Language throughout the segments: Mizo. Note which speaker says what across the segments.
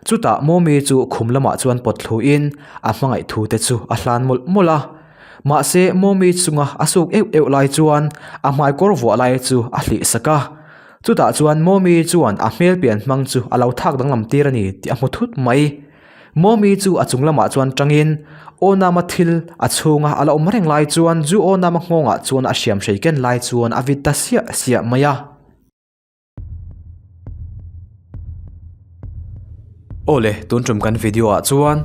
Speaker 1: Chutah Mawmi chu khum lamah chuan pawt thlu in a hmangaih thu te chu a hlan mawlh mawlh a. Mahse Mawmi chunga a suk euh euh lai chuan a hmaikawr vuah lai chu a hlih sak a. Chutah chuan Mawmi chuan a hmel pian hmang chu a lo thak danglam tir a ni tih a hmu thut mai. Mawmi chu a chung lamah chuan tangin aw nama thil a chhunga a la awm reng lai chuan chu aw nama nghawngah chuan a hriam hrei ken lai chuan a vit ta siah siah mai a. Awle, tun tum kan video ah chuan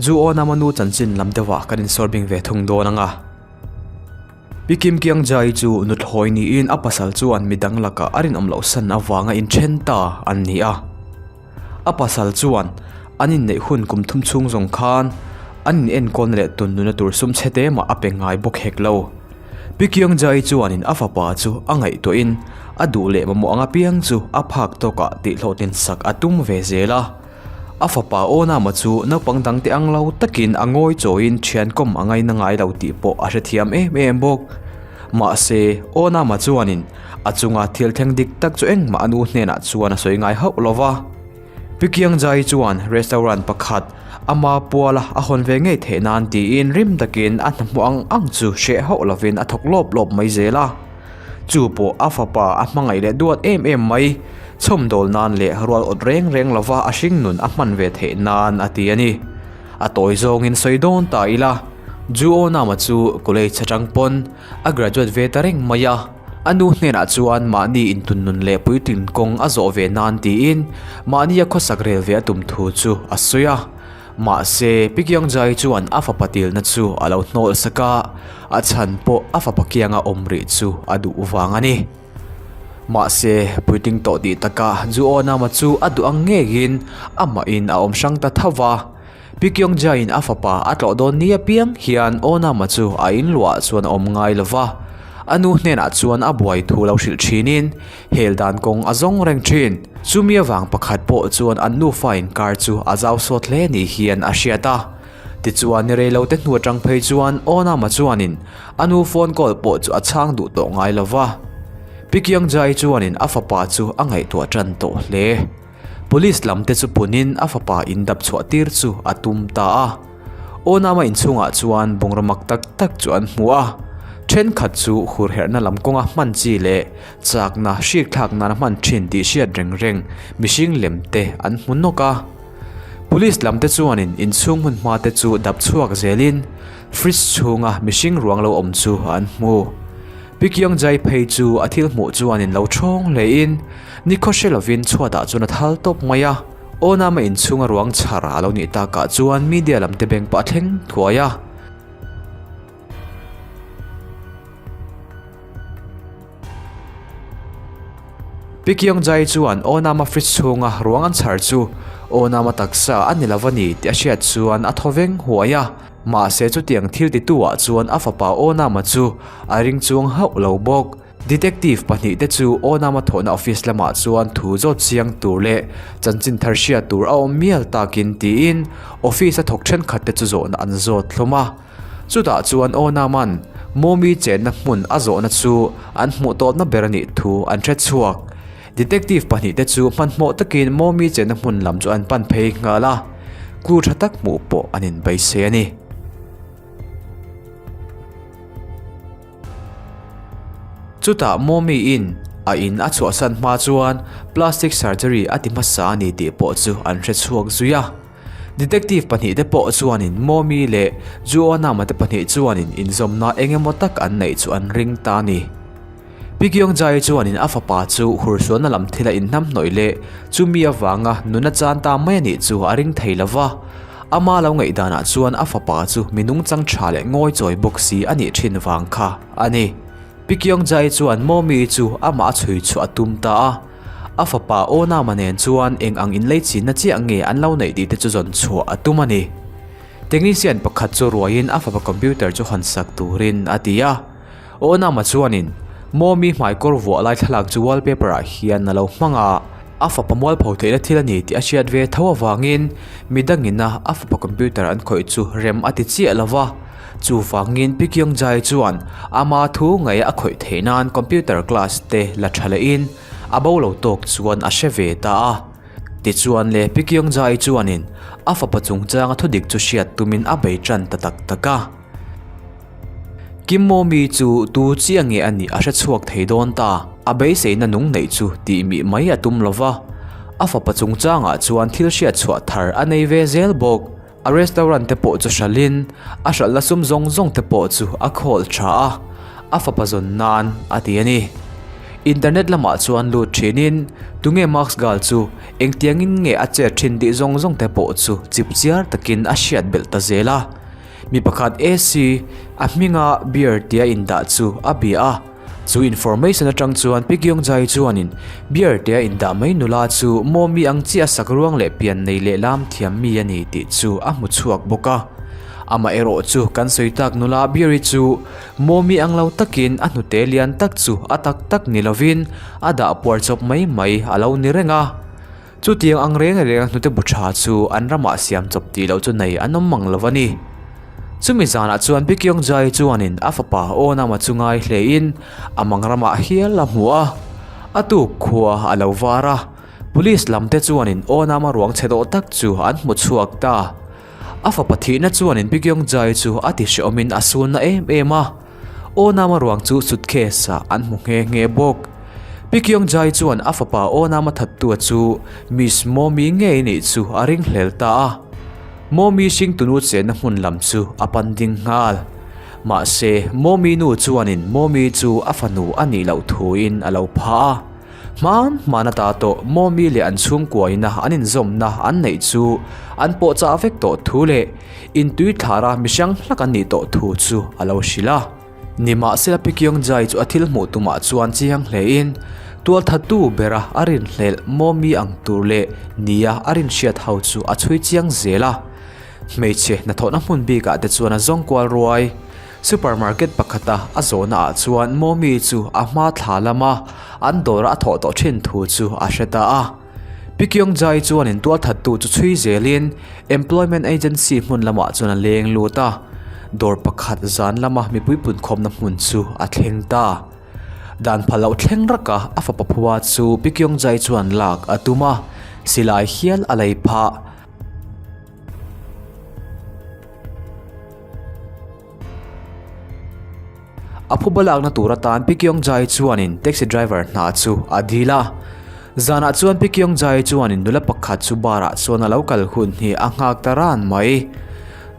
Speaker 1: Ju aw nama nu chanchin lam deuhah kan insawr bing ve thung dawn ang a. Pi Kim Kiang Jai chu nuthlawi niin a pasal chuan midang lakah a rinawm loh san avanga inthen ta an ni a. A pasal chuan an inneih hun kum thum chhung zawng khan an in enkawlna leh tun nuna tur sum chhe te mah a pe ngai bawk hek lo. Pi Kiang Jai chuanin a fapa chu a ngaihtuahin a duh leh mamawh ang apiang chu a phak tawkah tihhlawhtlin sak a tum ve zel a. A fapa Awnama chu naupang dangte ang lo takin a ngawi chawiin thiankawm a ngaina ngai lo tih pawh a hrethiam em em bawk. Mahse, Awnama chuanin a chunga thil thleng dik tak chu engmah a nu hnenah chuan a sawi ngai hauh lo va. Pi Kiangzai chuan restaurant pakhat ama puala a hawn ve ngei theih nan tiin rim takin a hna hmuh ang ang chu hreh hauh lovin a thawk lawp lawp mai zel a. Chu pawh a fapa a hmangaih leh duat em em mai, chhawmdawl nan leh rual awt reng reng lova a hringnun a hman ve theih nan a ti a ni. A tawi zawngin sawi dawn ta ila, Ju Awnama chu college atang pawn a graduate ve ta reng mai a, a nu hnenah chuan mahni intunnun leh puitlin kawng a zawh ve nan tiin mahnia khawsak rel ve a tum thu chu a sawi a. Mahse, Pi Kiangjai chuan a fapa tilna chu a lo hnawl sak a, a chhan pawh a fapa kianga awm rih chu a duh vang a ni. Mahse, puitling tawh tih takah Juonama chu a duh ang ngeiin amahin a awm hrang ta tho va. Pi Kiangjaiin a fapa a tlawh dawn ni apiang hian Onama chu a inluah chuan a awm ngai lo va, a nu hnenah chuan a buai thu lo hrilh thinin Hel dan kawng a zawng reng thin. Chumi avang pakhat pawh chuan an nufa inkar chu a zau sawt hle ni hian a hriat a. Tichuan ni rei lo te hnu atang phei chuan Awnama chuanin a nu phone call pawh chu a chhang duh tawh ngai lo va. Pi Kiangjai chuanin a fapa chu a ngaihtuah tan tawh hle. Police lam te chu punin a fapa indap chhuah tir chu a tum ta a. Awnama inchhungah chuan bungraw mak tak tak chu an hmu a. Thenkhat chu hurherhna lam kawnga hman chi leh Chakna hrik thlak nana hman thin tih hriat reng reng mihring lem te an hmu nawk a. Police lam te chuanin inchhung hmun hma te chu dap chhuak zelin fridge chhunga mihring ruang lo awm chu an hmu. Pi Kiangjai phei chu a thil hmuh chuanin lo thawng hlein nikhaw hre lovin chhuatah chuan a thal tawp mai a. Awnama inchhunga ruang chhar a lo nih takah chuan media lam te beng pah a thleng thuai a. Pi Kyung-jae chuan Awnama fridge chhunga ruang an chhar chu Awnama taksa a ni lo a ni tih a hriat chuan a thaw veng huai a. Mahse chutiang thil tituah chuan a fapa Awnama chu a ring chuang hauh lo bawk. Detective pahnihte chu Awnama thawhna office lamah chuan thu zawt chiang tur leh chanchin thar hriat tur a awm mial takin tiin office a thawk thenkhatte chu zawhna an zawt hlawm a. Chutah chuan Aw-Naman Mawmi chenna hmun a zawhna chu an hmuh tawpna ber a nih thu an hre chhuak. Detective pahnihte chu hmanhmawh takin Mawmi chenna hmun lam chu an pan phei nghal a, clue tha tak hmuh pawh an inbeisei a ni. Chutah Mawmi-in a in a chhuahsan hma chuan plastic surgery a ti hmasa a ni tih pawh chu an hre chhuak zui a. Detective pahnihte pawh chuanin Mawmi leh Juonama te pahnih chuanin inzawmna eng emaw tak an neih chu an ring ta a ni. Pi Kyungjai chuanin a fapa chu hursualna lam thila inhnamhnawih leh chumi avanga nuna chan ta mai a nih chu a ring thei lo va. Ama lo ngaihdanah chuan a fapa chu mi nungchang tha leh ngawichawi bawk si a nih thin vang kha a ni. Pi Kyungjai chuan Mawmi chu amah a chhui chhuah a tum ta a. A fapa Awnama nen chuan eng ang inleichinna chiah nge an lo neih tih te chu zawn chhuah a tum a ni. Technician pakhat chu ruaiin a fapa computer chu hawn sak turin a ti a. Awnama chuanin Mawmi hmaikawr vuah lai thlalak chu wallpaper ah hian a lo hmang a. A fapa mualpho theihna thil a ni tih a hriat ve tho avangin midangina a fapa computer an khawih chu rem a ti chiah lo va. Chuvangin Pi Kyungjai chuan ama thu ngaih a khawih theih nan computer class te la tha lehin a bo lo tawk chuan a hre ve ta a. Tichuan le Pi Kyungja-i chuanin a fapa chungchanga thudik chu hriat tumin a bei tan ta tak tak a. Kim Momi chu tu chiah nge a nih a hre chhuak thei dawn ta, a beiseina nung neih chu tih mih mai a tum lo va. A fapa chungchangah chuan thil hriat chhuah thar a nei ve zel bawk. A restaurant te pawh chu hralhin a hralhna sum zawng zawng te pawh chu a khawl tha a, a fapa zawn nan a ti a ni. Internet lamah chuan lut thinin tunge Max Gal chu engtiangin nge a chet thin tih zawng zawng te pawh chu chip chiar takin a hriat belh ta zel a. Mi pakhat AC a hminga beer tia indah chu a bia a. Chu information atang chuan Pi Kyungjai chuanin beer tia indah mai nula chu Mawmi ang chiah a sak ruang leh pian nei leh lam thiam mi a ni tih chu a hmu chhuak bawk a. Amah erawh chu kan sawi tak nula beer-i chu Mawmi ang lo takin a hnute lian tak chu a tak tak ni lovin a dah puar chawp mai mai a lo ni reng a. Chutiang ang reng reng a hnute bu tha chu an ramah siam chawp tih loh chu nei an awm mang lo a ni. Chumi zanah chuan Pi Kyungjai chuanin a fapa Awnama chu ngai hlein a mang ramah hial a hmu a, a tuk khua a lo var a. Police lam te chuanin Awnama ruang chhe tawh tak chu an hmu chhuak ta. A fapa thihna chuanin Pi Kyungjai chu a ti hrehawmin a sunna em em a. Awnama ruang chu suitcase ah an hmu nghe nghe bawk. Pi Kyungjai chuan a fapa Awnama thattua chu Miss Momi ngei nih chu a ringhlel ta a. Momi hringtunu chenna hmun lam chu a pan ding nghal. Mahse, Momi nu chuanin Momi chu a fanu a nih loh thuin a lo pha a. Hman hman ata tawh Momi leh an chhungkuaina an inzawmna an neih chu an pawhchah vek tawh thu leh intui thlara mi hrang hlak an nih tawh thu chu a lo hrilh a. Nimahsela Pi Kyungjai chu a thil hmuh tumah chuan chiang hlein tualthattu bera a rinhlelh Momi ang tur leh nia a rinhriat ho chu a chhui chiang zel a. Hmeichhe hnathawhna hmun bikah te chuan a zawng kual ruai. Supermarket pakhata a zawhna ah chuan Momi chu a hma thla lama an dawra a thawh tawh thin thu chu a hre ta a. Pi Kyungjai chuanin tualthattu chu chhui zelin Employment Agency hmun lamah chuan a leng lut a, dawr pakhat zan lama mipui punkhawmna hmun chu a thleng ta. Dan phal loh thleng raka a fapa phua chu Pi Kyungjai chuan lak a tum a, silai hial a lei phah. A phuba lakna tur atan Pi Kyungjai chuanin taxi driver hna chu a dil a. Zanah chuan Pi Kyungjai chuanin nula pakhat chu bar ah chuan a lo kal hun hi a nghak ta ran mai.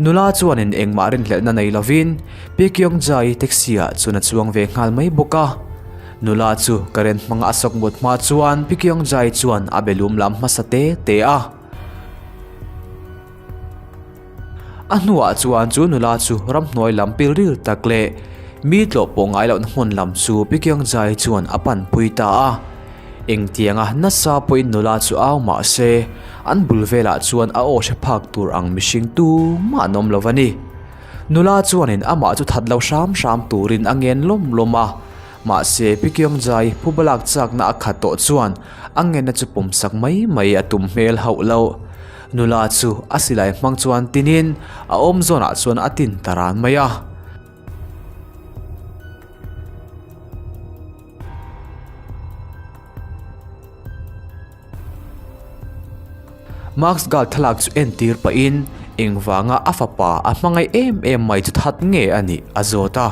Speaker 1: Nula chuanin engmah rinhlelhna nei lovin Pi Kyungjai taxi ah chuan a chuang ve nghal mai bawk a. Nula chu current hmanga a sawk mut hma chuan Pi Kyungjai chuan a be lum lam hmasa te te a. A hnuah chuan chu nula chu ramhnuai lam pilril tak leh mi tlawh pawh ngai lohna hmun lam chu Pi Kyungjai chuan a panpui ta a. Engtianga nasa pawhin nula chu au mah se, an bul velah chuan a aw hre phak tur ang mihring tumah an awm lo a ni. Nula chuanin amah chu that lo hram hram turin a ngen lawm lawm a. Mahse, Pi Kyungjai phubalak chakna a khat tawh chuan a ngenna chu pawmsak mai mai a tum hmel hauh lo. Nula chu a silai hmang chuan tinin a awm zawnah chuan a tin ta ran mai a. Max Gal thlalak chu entir pahin engvanga a fapa a hmangaih em em mai chu that nge a nih a zawt a.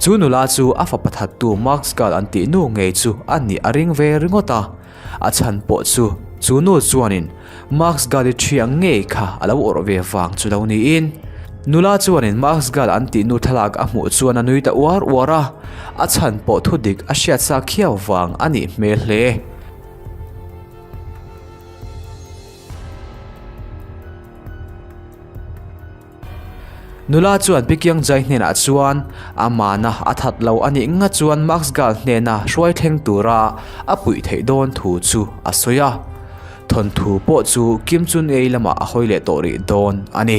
Speaker 1: Chu nula chu a fapa thattu Max Gal an tih nu ngei chu a nih a ring ve ringawt a. A chhan pawh chu chu nu chuanin Max Gal-i thiang ngei kha a lo awrh ve vang chu lo niin. Nula chuanin Max Gal an tih nu thlalak a hmuh chuan a nui ta uar uar a, a chhan pawh thudik a hriat sa khiau vang a nih hmel hle. Nula chuan Pi Kyungjai hnenah chuan a mana a that lo a nih nga chuan Max Gal hnena hruai thleng tura a puih theih dawn thu chu a sawi a. Thawnthu pawh chu Kim Chun-ei lamah a hawi leh tawh rih dawn a ni.